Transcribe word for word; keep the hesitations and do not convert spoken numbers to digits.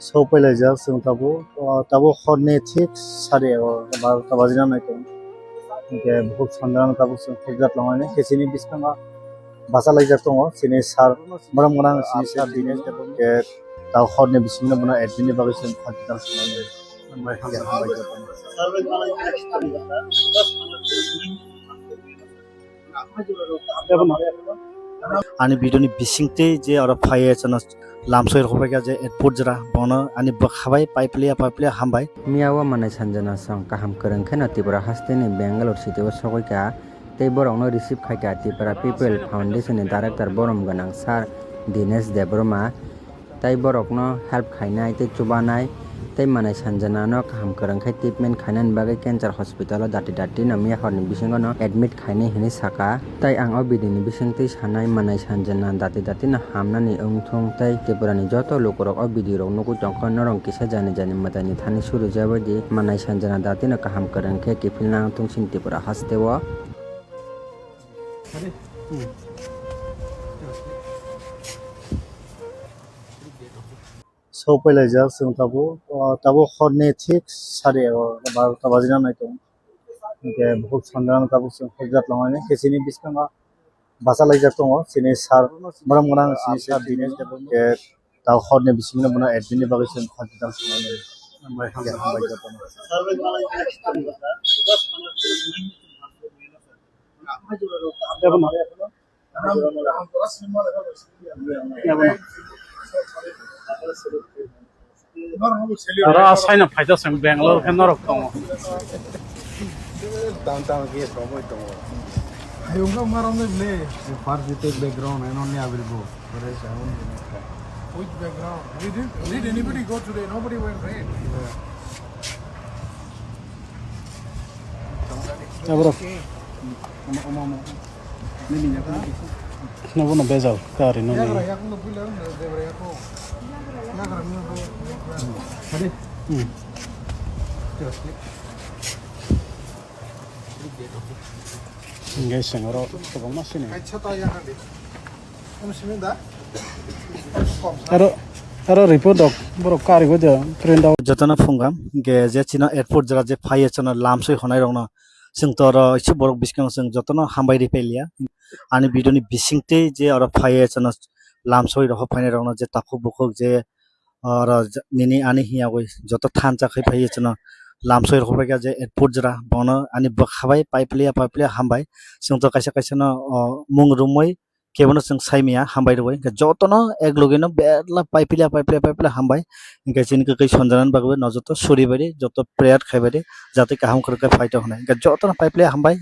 Sopailaijak chwng tabuk, o, tabuk horni thik sari ego, barota bajina nai tongo. Hinkhe bukhuk sanjana tabuk chwng thokjak tongo, hinkhe chini biskango bachalaijak tongo chini sir, borom gwnang chini sir Dinesh Debbarma. Hinkhe tabuk horni bisingo bono admin ni bagwi chwng kha kwtal sanani. Hambai, hambai, hambai. Ani video ni bisingtwi je oro phaiye chwngno lamsoi rwkha je airport jora, bono ani bwkha bai paiplia paiplia hambai. Miya o manai sanjana song kaham kwrwng kheno Tripura haste ni Bangalore city o sogwi kha, tei borok no receive khai kha Tripura People Foundation ni director borom gwnang sir Dinesh Debbarma. Tai borokno help khainai tei chubanai tei manai sanjanano kaham kwrwng khe treatment khainani bagwi cancer hospital o dati dati no miya horni bisingo no admit khainai hinwi saka. Tai ang o video ni bisingtwi sanai manai sanjana dati dati no hamnani wngthung tei Tripura ni joto lukurok o video rok nugwi tongkha norok kisa jani jani mwtai ni thani suri jabadi manai sanjana dati no kaham kwrwng khe kiphilna wngthung chini Tripura haste o. Sopailaijak chwng tabuk, o, tabuk horni thik sari ego, barota bajina nai tongo. Hinkhe bukhuk sanjana tabuk chwng thokjak tongo, hinkhe chini biskango bachalaijak tongo chini sir, borom gwnang chini sir Dinesh Debbarma. Hinkhe tabuk horni bisingo bono admin ni bagwi chwng kha kwtal sanani. Hambai, hambai, hambai jotono. Oro asaino phaida chwng Bangalore khe norok tongo. Tang tang khe romwi tongo. Ayung ka marom le ble. First you take background and only I will go. Which background? We didn't, did anybody go today? Nobody went, right? Abro. Nobo no bejal kari no ni. Hingke sengoro kwbangma sini. Aro, aro report rok borok kari bo de print out. Jotono phunga, hingke je chino airport jora je phaiye chwngno lamsoi honai rokno, chwng to oro isi borok biskango chwng jotono hambai ripailia. Ani video ni bisingtwi je oro phaiye chwngno lamsoi rok phainai rokno je takhuk bukhuk je oro nini ani hiyagwi joto thansa khai phaiye chwngno lamsoi rok phaikha je airport jora bono ani bwkha bai paiplia paiplia hambai. Chwng to kaisa kaisa no, o, mung rwmwi kebono chwng saimaya hambai rwui. Hwnkhe jotono ek logi no belai paiplia paiplia paiplia hambai. Hwnkhe chini kwkhwi sonjanani bagwi no joto suri bai di, joto prayer khai bai di, jate kaham kwrwkhe phai tong hinwi. Hwnkhe jotono paiplia hambai.